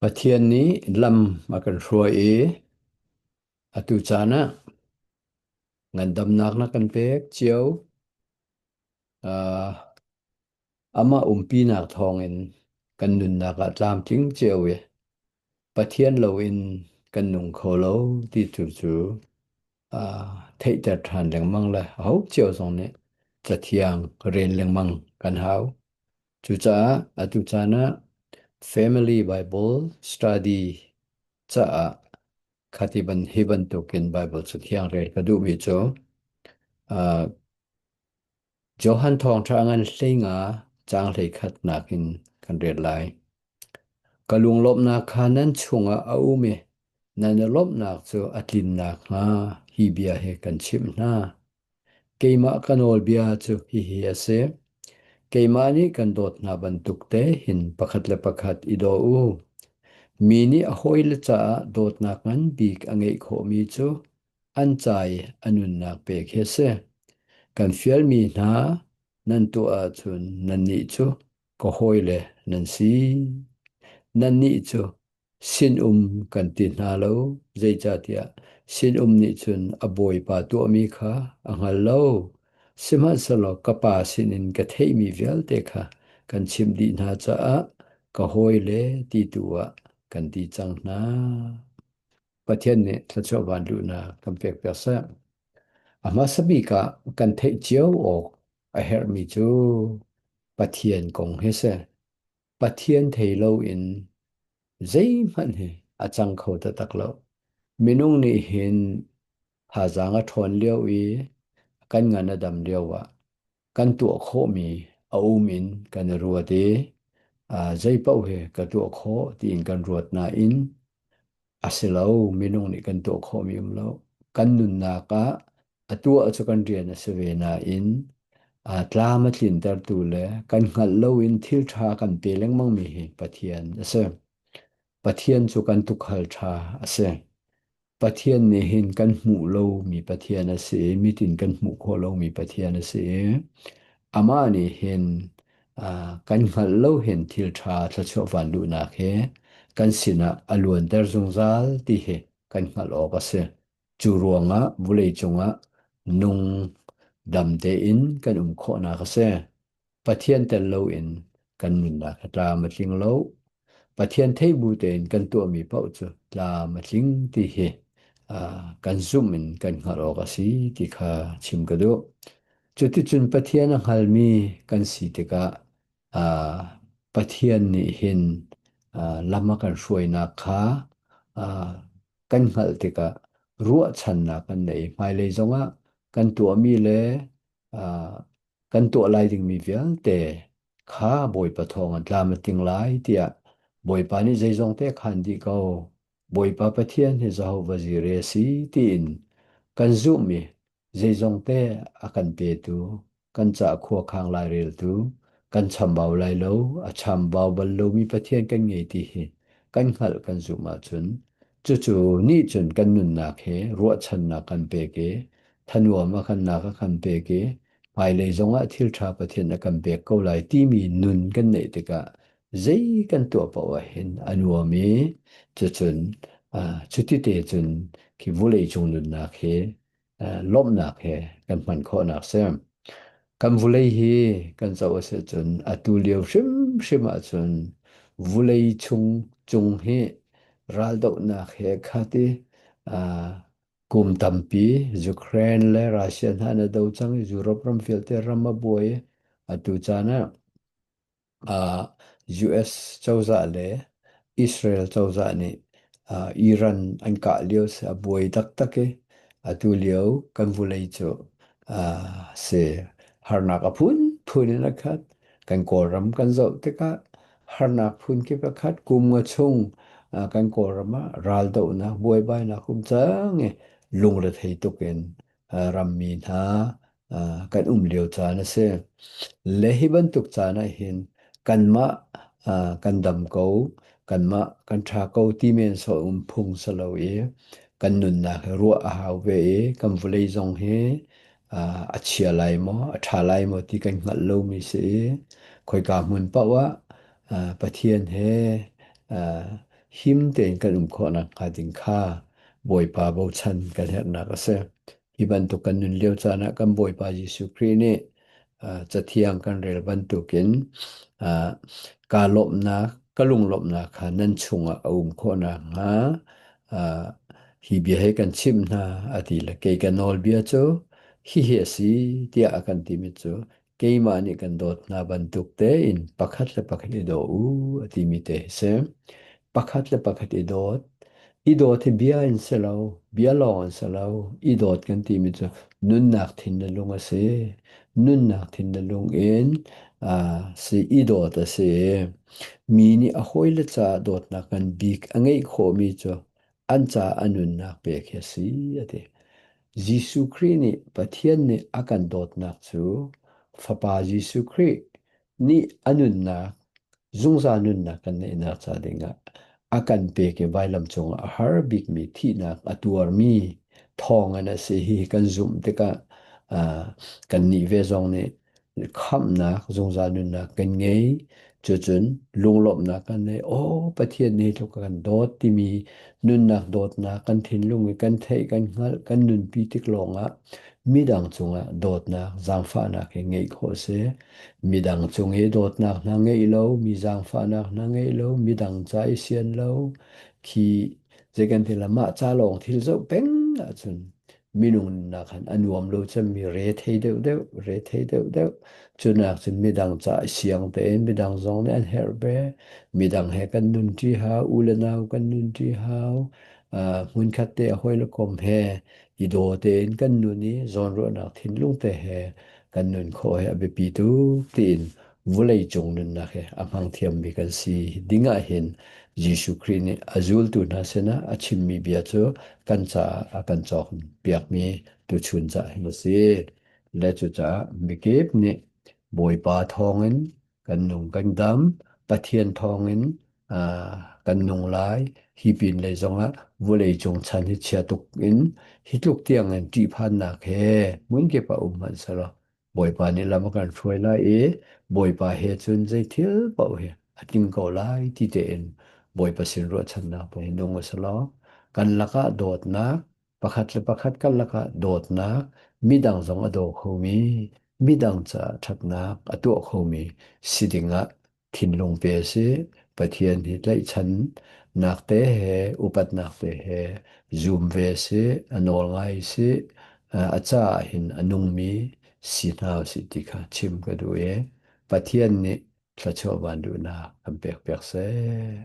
Pathian nih lam a kan hruai i atu caan ah ngandamnak na kan pek cio. Uh, amah umpinak thawngin kan nunnak ah tlamtling cio i Pathian loin kan nung kho lo ti tu cu uh, theihter ṭhan lengmang le aho cio zong nih Cathiang rel lengmang kan hau. Cucaah atu caan ah Family Bible Study caah khati ban hi bantukin Bible Cathiang rel ka duhmi cu uh, Johan Thawngṭha ngan hleinga caang hleikhatnak in kan rel lai. Ka lunglawmhnak kha nan chungah a um i nan i lawmhnak cu a tlin nakhnga hi bia hi kan chimh hna. Keimah ka nawlbia cu hihi a si: Keimah nih kan dawt hna bantuk te hin pakhat le pakhat i daw u. Mi nih a hawile caah dawtnak ngan bik a ngeih khawhmi cu an ca i a nunnak pek hi a si. Kan fialmi hna nan tuah ahcun nannih cu ka hawile nan si. Nannih cu Sinum kan ti hna lo, zeicahtiah sinum nih cun a bawipa tuahmi kha a hngal lo. Sihmanhsehlaw ka Pa sinin ka theihmi vialte kha kan chimh dih hna caah ka hawile ti tu ah kan ti cang hna. Pathian nih thluachuah vanluhnak kan pekpiak seh. A hmasa bik ah kan theih cio awk a herhmi cu Pathian kong hi si. Pathian thei loin zeihmanh hi a cang kho taktak lo. Minung nih hin thazaang a ṭhawn lio i kan ngan a dam lio ah kan tuah khawhmi a um in kan i ruat i zeipaoh hi ka tuah khawh tiin kan ruat nain a si lo. Minung nih kan tuah khawhmi um lo. Kan nunnak ah a tuah cu kan rian a si ve nain tlam a tlintertu le kan hngalh loin thil ṭha kan pe lengmangmi hi Pathian a si. Pathian cu kan tuukhal ṭha a si. Pathian nih hin kan hmuh lomi Pathian a si i mitin kan hmuh khawh lomi Pathian a si i amah nih hin kan hngalh lo hin thil ṭha thluachuah van luhnak he kan sinah a luanter zungzal ti hi kan hngalh awk a si. Cu ruangah vawleicung ah nung dam tein kan um khawhnak a si. Pathian tel loin kan nunnak a tlam a tling lo. Pathian theih bu tein kan tuahmi paoh cu tlam a tling ti hi kan zumh in kan hngalh awk a si ti kha chim ka duh. Cuticun Pathian a hngalmi kan si tikah Pathian nih hin lam a kan hruainak kha kan hngalh tikah ruahchannak kan nei. Hmailei zongah kan tuahmi le kan tuah lai dingmi vialte kha Bawipa thawng an tlam a ting lai tiah Bawipa nih zeizong te khan dih ko. Bawipa Pathian hi Jehovah Jireh a si tiin kan zumh i zeizong te a kan petu, kan cah khuakhang laireltu, kan chambau lai lo, a chambau bal lomi Pathian kan ngei ti hi kan hngalh kan zumh ahcun cucu nih cun kan nunnak he ruahchannak kan pek i thanuam a kan nak a kan pek i hmailei zongah thil ṭha Pathian a kan pek ko lai timi nun kan neih tikah zei kan tuah paoh ah hin a nuam i cucun cuti te cun khi vulei cung nunnak hi lawmhnak he kan hman khawhnak si. Kan vulei hi kan zoh a si cun atu lio hrimhrim ahcun vulei chung cung hi raldohnak he khat i kum tampi Ukraine le Russia hna an i do cang i Europe ram vialte ram a buai i atu caan ah US cozah le Israel cozah nih Iran an kah lio si a buai taktak i atu lio kan vulei cu si harnak a phunphun in a khat. Kan Kawlram kan zoh tikah harnak phun kip a khat. Kum nga chung kan Kawlram ah raldohnak buaibainak um cang i lungrethei tuk in rammi hna kan um lio caan a si. Le hi bantuk caan ah hin kanmah kan dam ko, kanmah kan ṭha ko ti men sawh um phung si lo i kan nunnak hi ruah a hau ve i kan vawlei zong hi a chia lai maw, a ṭha lai maw ti kan hngalh lomi si i khoika hmun paoh ah Pathian he. Him tein kan um khawh nakhnga ding kha Bawipa bochan kan herhnak a si. Hi bantuk kan nun lio caan ah kan Bawipa Jesuh Khrih nih Cathiang kan rel bantukin kaa lawmhnak, ka lunglawmhnak kha nan chungah a um khawh nakhnga hi bia hi kan chimh hna a ti le kei ka nawlbia cu hihi a si tiah a kan timi cu keimah nih kan dawt hna bantuk tein pakhat le pakhat i daw u a timi te hi si. Pakhat le pakhat i dawt. I dawt hi bia in si lo, bia lawng in si lo. I dawt kan timi cu nunnak thin le lung a si. Nunnak thin le lung in si i dawt a si. Mi nih a hawile caah dawtnak ngan bik a ngeih khawhmi cu an caah a nunnak pek hi a si a ti. Jesuh Khrih nih Pathian nih a kan dawtnak cu Fapa Jesuh Khrih nih a nunnak, zungzal nunnak kan neihnak ca dingah a kan pek i vailam cungah a har bikmi thihnak a tuarmi thawngin a si hi kan zumh tikah kannih ve zong nih khamhnak zungzal nunnak kan ngei. Cucun lunglawmhnak kan nei. Aw Pathian nih tluk a kan dawt timi nunnak dawtnak kan thinlung i kan theih kan hngalh kan nunpi tik lawngah midang cungah dawtnak zaangfahnak hi ngeih khawh a si. Midang cung i dawtnak hna ngeih lo, mi zaangfahnak hna ngeih lo, midang ca i sian lo, khi zei kan ti la mah ca lawng thil zoh peng ahcun minung nunnak han a nuam lo cemmi re thei deuhdeuh, re thei deuhdeuh. Cunak cun midang ca siang tein midang zong nih an herh ve. Midang he kan nunṭi hau, u le nau kan nunṭi hau. Hmunkhat te a hawi le kom he i daw tein kan nun i zawnruahnak thinlung te he kan nun khawh hi a biapi tuk tiin vawlei cung nunnak hi a hmang thiammi kan si ding ah hin Jesuh Khrih nih a zultu hna sinah a chimmi bia cu kan caah a kan cawk piakmi tuchun cah hin a si. Le cucaah mikip nih Bawipa thawngin kan nung kan dam, Pathian thawngin kan nung lai. Hi pin lei zongah vawlei cung chan hi chia tuk in hi tluk tiang in ṭihphannak he hmunkip ah um hmanh selaw Bawipa nih lam a kan hruai lai i Bawipa he cun zei thil paoh hi a tling ko lai ti tein Bawipa sin ruahchannak te hi nung u selaw kan lakah dawtnak pakhat le pakhat kan lakah dawtnak midang zong a daw khomi midang caah ṭhatnak a tuah khomi si dingah thinlung pe a si. Pathian hi tlaihchannak te he upatnak te he zum ve a si, a nawl ngai a si, a caah hin a nungmi si hna usih ti kha chim ka duh i Pathian nih thluachuah van duhnak kan pek piak seh.